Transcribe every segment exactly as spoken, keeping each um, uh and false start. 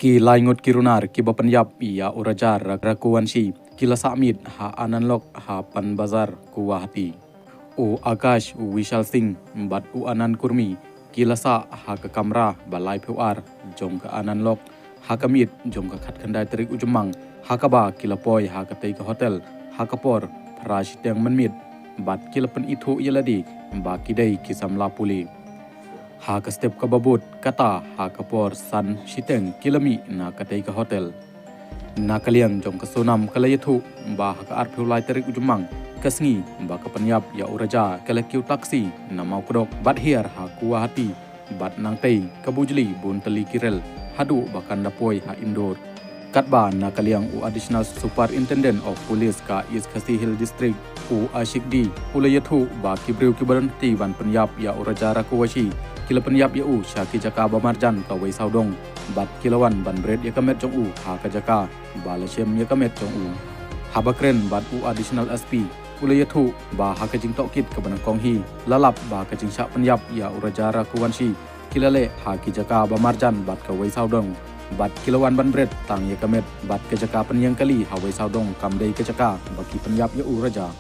Ki lai ngut ki runar kiba pynïap ïa u Raja Ra-, Raghuvanshi ki la sah miet ha Anand Lok ha Panbazar, Guwahati. U Akash, u Vishal Singh bad u Anand Kurmi ki la sah ha ka kamra ba laiphew ar jong ka Anand Lok ha ka miet jong ka khatkhyndai tarik u Jymmang, ha kaba ki la poi ha katei ka hotel ha ka por phra shiteng mynmiet bad ki la pynithuh ïa lade ba ki dei ki samla pule. Ha ka step kaba bud kata, ha ka por san shiteng ki la mih na katei ka hotel. Na ka liang jong ka Sonam ka la ïathuh ba ha ka arphew lai tarik u Jymmang, ka sngi ba ka pynïap ïa u Raja, ka la kiew taxi na Mawkdok bad hiar ha Guwahati, bad nangtei ka bujli bun tylli ki rel haduh ba kan da poi ha Indore. Katba na ka liang u Additional Superintendent of Police ka East Khasi Hills District, u Ashik D, u la ïathuh ba ki briew kiba don kti ban pynïap ïa u Raja Raghuvanshi ki la pynïap ïa u sha ki jaka ba marjan kawei sawdong bad ki la wan ban bret ïa ka met jong u ha ka jaka ba la shem ïa ka met jong u. Haba kren bad u Additional S P, u la ïathuh ba ha ka jingtohkit kaba nyngkong hi la lap ba ka jingshah pynïap ïa u Raja Raghuvanshi ki la leh ha ki jaka ba marjan bad kawei sawdong bad ki la wan ban bret tang ïa ka met bad ka jaka pynïeng kali ha wei sawdong kam dei ka jaka ba ki pynïap ïa u Raja.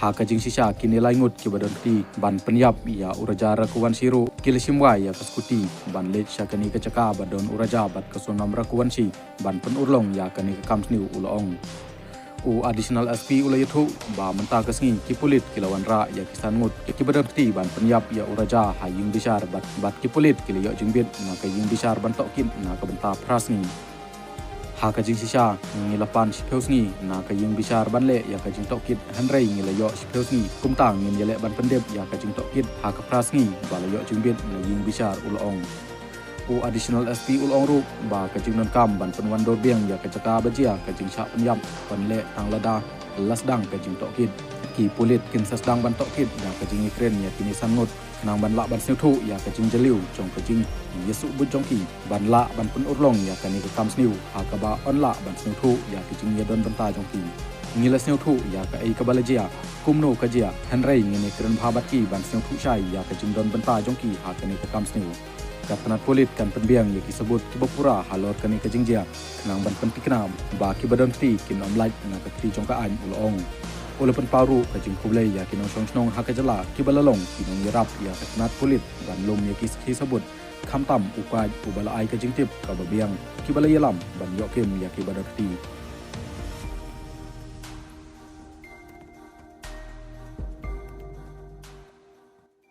Ha ka jingshisha, kine lai ngut kiba don kti ban pynïap ïa u Raja Raghuvanshi ruh ki la shim wai ïa ka scooty ban leit sha kane ka jaka ba don u Raja bad ka Sonam Raghuvanshi ban pynurlong ïa kane ka kam sniew, u la ong. U Additional S P u la ïathuh ba mynta ka sngi ki pulit ki la wanrah ïa ki san ngut kiba don kti ban pynïap ïa u Raja ha ïing bishar bad, bad ki pulit ki la ïoh jingbit na ka ïing bishar ban tohkit na ka bynta phra sngi. Ha ka jingshisha, ngi la pan shiphew sngi na ka ïing bishar ban leh ïa ka jingtohkit, hynrei ngi la ïoh shiphew sngi, kumta ngin ïaleh ban pyndep ïa ka jingtohkit ha ka phra sngi ba la ïoh jingbit na ïing bishar, u la ong. U Additional S P u la ong ruh ba ka jingdonkam ban pynwandur biang ïa ka jaka ba jia ka jingshah pynïap kan leh tang lada la sdang ka jingtohkit. Ki pulit kin sa sdang ban tohkit da ka jingïakren ïa kine san ngut khnang ban lah ban sngewthuh ïa ka jingjylliew jong ka jingïasuhbud jong ki ban lah ban pynurlong ïa kane ka kam sniew ha kaba yn lah ban sngewthuh ïa ka jingïadon bynta jong ki. Ngi la sngewthuh ïa kaei kaba la jia, kumno ka jia, hynrei ngin ïakren bha bad ki ban sngewthuh shai ïa ka jingdon bynta jong ki ha kane ka kam sniew. Ka tnat pulit kan pynbiang ïa ki sabut kiba pura halor kane ka jingjia khnang ban pynthikna ba kiba don kti kin ym lait na ka kti jong ka aiñ, u la ong. U la pynpaw ruh ka jingkhublei ïa ki nongshong shnong ha ka jylla kiba la long ki nongïarap ïa ka tnat pulit ban lum ïa ki sakhi sabut, khamtam u paid uba la ai ka jingtip kaba biang, kiba la ïalam ban ïoh kim ïa kiba don kti.